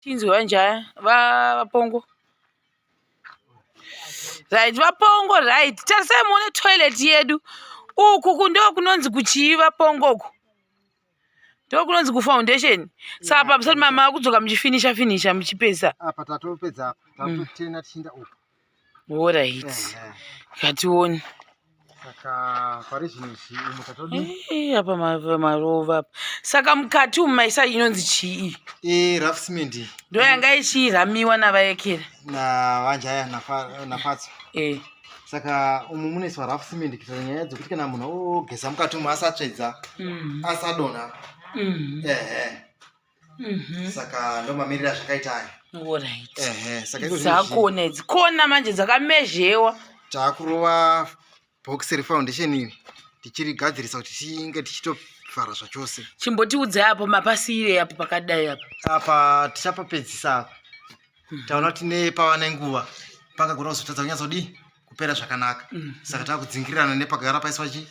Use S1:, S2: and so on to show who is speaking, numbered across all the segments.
S1: Tinzwe vanjaya vapongo. Right, vapongo right. Tarisai muone toilet yedu. Uku ndo kunonzi kuchii vapongo uku. Ndo kunonzi kufoundation. Saka apa musati mama kudzoka muchifinisha finisha muchipesa.
S2: Apa tatopedza apa. Tatotena tichinda uku.
S1: Alright. Ngatione.
S2: Saka pari zvino izvi umu tatodii?
S1: Eh, apa marova apa. Saka mukati umu maisa inonzi chii?
S2: Eh, rough cement.
S1: Ndo yanga ichiramiwa navaekera.
S2: Navanjaya nafatso.
S1: Eh.
S2: Saka umu munoiswa rough cement kuitira nyaya dzekuti kana munhu ogeza mukati umu asatsvedza, asadonha. Ehe. Saka ndomamirira zvakaita aya.
S1: Alright.
S2: Ehe, saka iko zvino izvi
S1: Dzakona idzi. Kona manje dzakamezhewa.
S2: Takurova box refoundation iri tichirigadzirisa kuti tinge tichitovhara zvachose.
S1: Chimbotiudzai apo mapasire apo pakadai apa.
S2: Apa tichapapedzisa apa. Taona kuti nepava nenguva pangagona kuzotadza kunyatsodii kupera zvakanaka. Saka takudzingirirana nepagara paiswa chi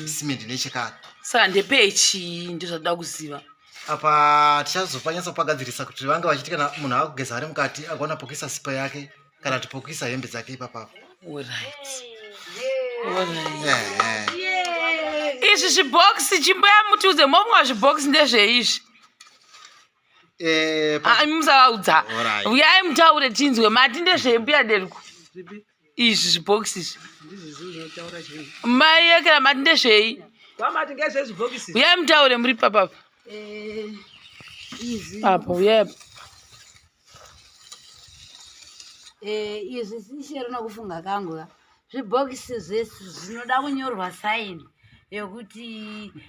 S2: simende nechekare.
S1: Saka ndepechii ndozvatoda kuziva.
S2: Apa tichazopanyatsa pagadzirisa kuti vange vachiti kana munhu akugeza ari mukati agona pokuisa sipo yake kana kuti pokuisa hembe dzake ipapapa.
S1: Alright. Alright. Izvi zvibhokisi chimboya mutiudze mofunga zvibhokisi ndezveizvi.
S2: Eh,
S1: Ah, musavaudza.
S2: Alright.
S1: Uyai mutaure tinzwe mati ndezvei mbuya Deruku. Izvi zvibhokisi izvi. Mai yekera mati ndezvei.
S3: Kwamati ngezvezvibhokisi.
S1: Uyai mutaure muri papapa.
S4: Izvi
S1: Apa uyai apa.
S4: Izvi sishero nokufunga kangu ka zvibhokisi zvese zvinoda kunyorwa saini yekuti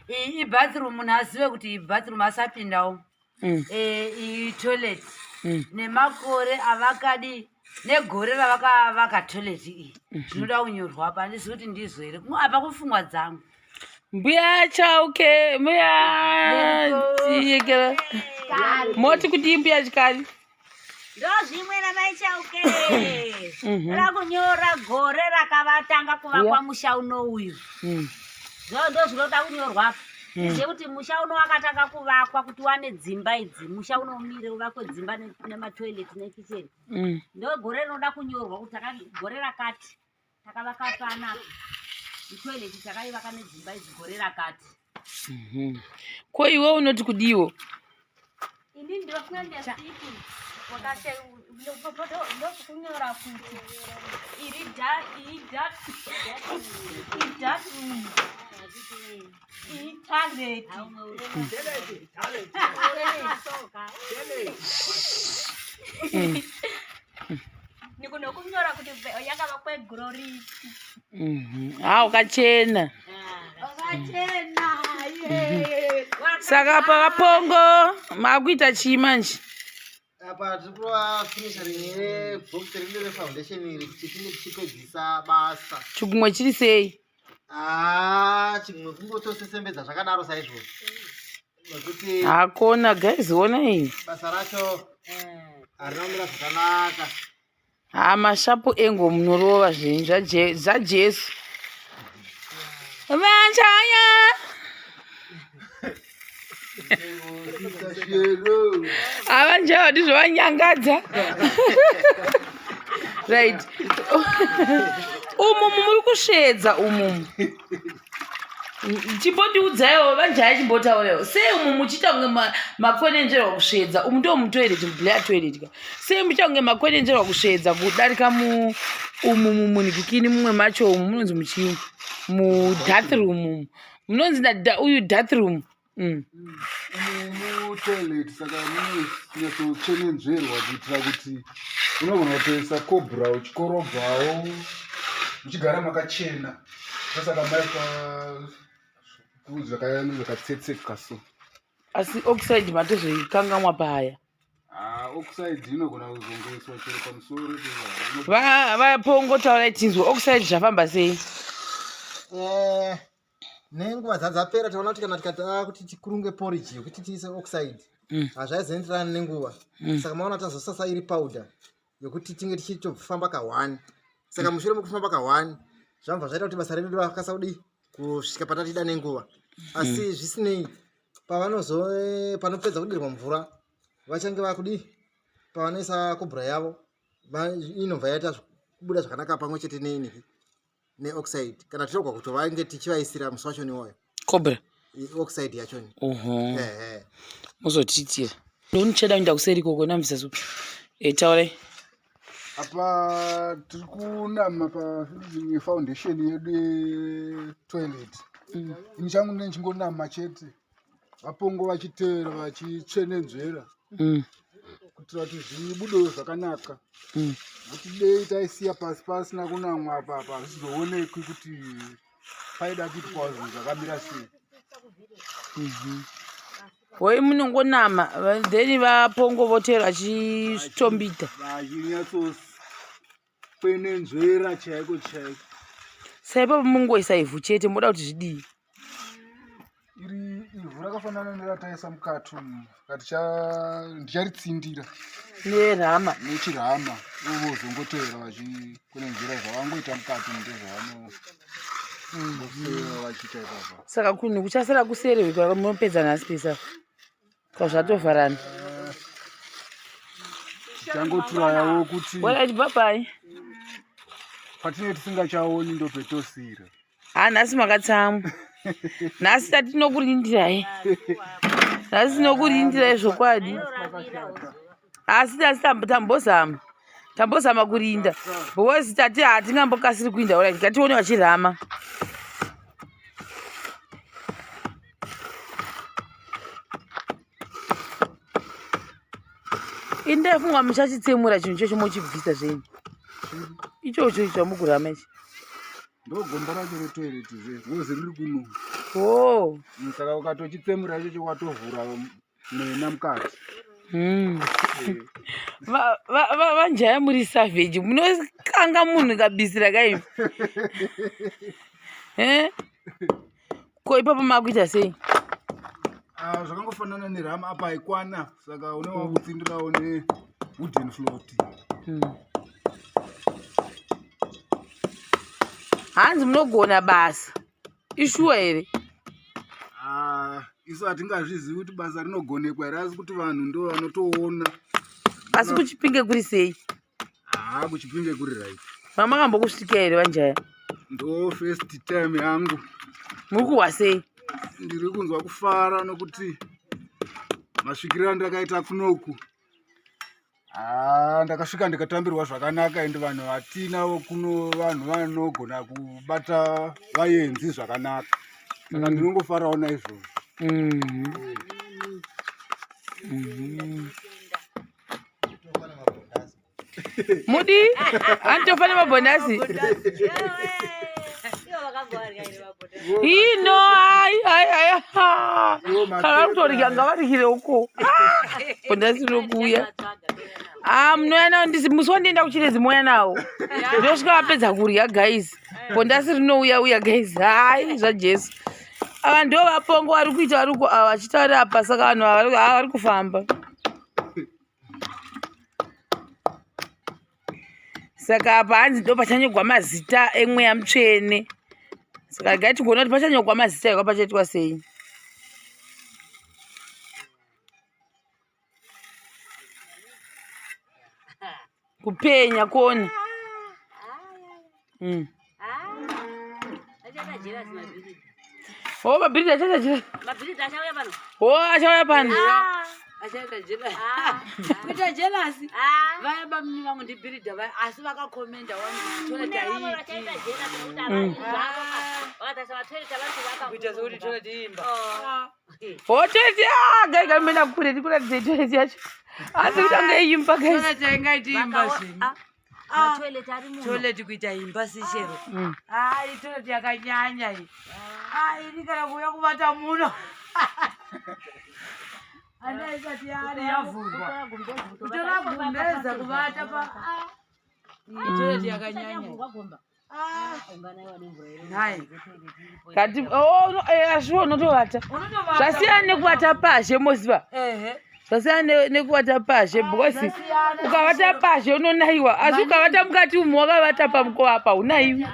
S4: iyi ibathroom, munhu azive kuti ibathroom asapindawo. Iyi toilet nemakore avakadi negore ravakavaka toilet iyi zvinoda kunyorwa apa. Handizivi kuti ndizvo here apa kufungwa dzangu.
S1: Mbuya Chauke, mbuya Yekera. Moti kudii mbuya Chikari?
S5: Ndozvimwe namai Chauke. Rakunyora gore rakavatanga kuvakwa musha uno uyu. Ndo zvinoda kunyorwa apa. Tizive kuti musha uno wakatanga kuvakwa kuti wane dzimba idzi. Musha uno umire uvakwe dzimba nematoilet nekicheni. Ndo gore rinoda kunyorwa kuti gore rakati takavaka panapa. Toilet takaivaka nedzimba idzi gore rakati.
S1: Ko iwe unoti kudiwo?
S6: Ini ndinofunga ndasiti ndokunyora kuti iri da iyi da iyi bathroom iyi toilet. Nikunokunyora kuti yakavakwa gore ripi.
S1: Ha, wakachena.
S4: Wakachena ye.
S1: Saka apa vapongo makuita chii manje?
S2: Apa tiri kurova finishing yebox redu refoundation iri kuti tinge tichipedzisa basa.
S1: Chigumwe chiri sei?
S2: Ah, chimwe kungotosesembedza zvakadaro saizvozvo nekuti
S1: Hakona guys, ona iyi.
S2: Basa racho harina kumira zvakanaka.
S1: Ha, mashapu engo munorova zvenyu zvaJesu. Vachaya. Avanjaya ndizvo vanyangadza. Right. Umu muri kusvedza umu. Chimbondiudzaiwo vanjaya, chimbotaurawo sei umu muchiita kunge makwenenzverwa kusvedza umu? Ndo mutoilet, mublair toilet ka. Sei muchiita kunge makwenenzverwa kusvedza kudarika mu umu mumunikikini mumwe macho umu munonzi muchii mubathroom umu munonzi uyu bathroom?
S7: Mutoilet saka munonyatsochenenzverwa kuitira kuti unogona kutoisa cobra uchikorobhawo muchigara makachena. Saka maiswa zvakatsetseka so.
S1: Asi oxide matozoikangamwa paya.
S7: Ah, oxide inogona kuzongoiswa chero pamusoro.
S1: Vapongo taurai tinzwe, oxide zvafamba sei?
S2: Nenguva dzadzapera taona kuti kana tikati kuti tikurunge porridge yekuti tiise oxide hazvaizoenderana nenguva. Saka maona tazosasa iri powder yokuti tinge tichitofamba ka1. Saka mushure mekufamba ka1 zvabva zvaita kuti basa redu rakasa kudii kusvika patatida nenguva. Asi zvisinei, pavanozo panopedza kudirwa mvura vachange vakudii. Pavanoisa cobra yavo inobva yaita kubuda zvakanaka pamwe chete neniki neoxide kana tichogwa kuti vange tichivaisira musi wachoni iwoyo
S1: cobra
S2: oxide yachoni.
S1: Ehe, muzotiitira. Ndonichada kuenda kuseri ikoko namvisa supi. E, taurai.
S7: Apa tiri kunama pafinishing foundation yedu yetoilet. Ini changu ndine ndichingonama chete, vapongo vachiteera vachitsvenenzvera kuitira kuti zvibudewo zvakanaka. Kuti dei taisiya pasi pasina kunamwa apa, apa hazvizoonekwi kuti paida kuitwa zvinhu zvakamira sei.
S1: Woi, munongonama, then vapongo votera vachitombita.
S7: Vachinyatsokwenenzvera chaiko chaiko.
S1: Saipapo mungoisa ivhu chete, moda kuti zvidii?
S7: Iri ivhu rakafanana nerataisa mukati umu, ndicharitsindira
S1: nerama.
S7: Nechirama, ivo vozongotevera vachikwenenzvera zvavangoita mukati umu, ndezvavanongoseva vachiita ipapa.
S1: Saka kunhu kuchasara kuseri munopedza nhasi pesa kwazvatovharana?
S7: Tichangotrayawo kuti
S1: Alright, bye bye.
S7: Patinenge tisingachaoni ndopetosira.
S1: Ha, nhasi makatsamwa. Nhasi tatinokurindirai, nhasi tinokurindirai zvokwadi, asi nhasi tambozama kurinda because tati hatingambokasiri kuinda. Alright, ngatione vachirama. Indafunga muchachitsemura chinhu chocho mochibvisa zvenyu ichocho chamukurama ichi.
S7: Ndogomba racho retoilet zve, ngozi riri kuno.
S1: Oh.
S7: Saka ukatochitsemura ichocho watovhura mwena mukati.
S1: Vanjaya muri savage, munokanga munhu kabisira kaivi. Eh? Ko ipapo makuita sei?
S7: Ah, zvakangofanana nerama, apa haikwana, saka une wakutsindirawo newooden float.
S1: Hanzi munogona basa, ishuwa here?
S7: Ah, isu hatingazvizivi kuti basa rinogonekwa here, asi kuti vanhu ndo vanotoona.
S1: Asi kuChipinge kuri sei?
S7: Haa, kuChipinge kuri right.
S1: Mamakambokusvika here, vanjaya?
S7: Ndo first time yangu.
S1: Muri kuhwa sei?
S7: Ndiri kunzwa kufara nokuti masvikiro andakaita kunoku, haa, ndakasvika ndikatambirwa zvakanaka, ende vanhu vatinavo kuno vanhu vanogona kubata vaenzi zvakanaka, saka ndinongofarawo naizvozvo.
S1: Mudi anitofa nemabhonasi ino. Ai ai ai, kana vari kutorya ngavaryire uko, bhondasi rinokuuya. Ah, munoya nawo ndisi musi wandienda kuChiredzi, moya nawo ndosvika vapedza kurya. Guys, bhondasi rinouya uya guys. Hai, zvaJesu, ava ndo vapongo vari kuita vari vachitaura apa, saka vanhu ava vari kufamba. Saka apa hanzi ndo pachanyorwa mazita emweya mutsvene, saka regai tigoona kuti pachanyorwa mazita eka pachaitwa sei. Kupenya kona.
S5: Achaita jealous mabhiridha.
S1: O, mabhiridha achaita jealous.
S5: Mabhiridha achauya pano.
S1: O, achauya pano.
S4: Achaita jealous.
S5: Ah.
S4: Kuita jealous.
S5: Ah.
S4: Vaya bamini vangu ndibhiridha vaya, asi vakakomenda wani kuti
S5: Kune
S4: toilet
S5: vamwe
S4: haiiti.
S5: vachaita jealous nekuti havazvavo vakatarisa matoilet avari kuvaka.
S3: Kuita sekuti toilet imba.
S1: O, toilet. Ah, gai kamenda kure, ndikuratidzei toilet yacho, asi kutanga imba, guys.
S4: Toilet haingaiti imba zvenyu.
S5: Matoilet ari muno.
S4: Toilet kuita imba sishero? Ai, toilet yakanyanya iyi. Ai, ini kana kuuya kuvata muno ana isati yaari yavhurwa, kutora gumbeza kuvata pa. Ah, iyi toilet yakanyanya. Nhai.
S1: Kati oh, no, ashuwa unotovata.
S4: Unotovata.
S1: Zvasiyana nekuvata pashe, moziva. Zvasiyana nekuvata pashe because
S4: Zvasiyana.
S1: ukavata pashe unonayiwa, asi ukavata mukati umu wakavata pamukova apa unaiwi.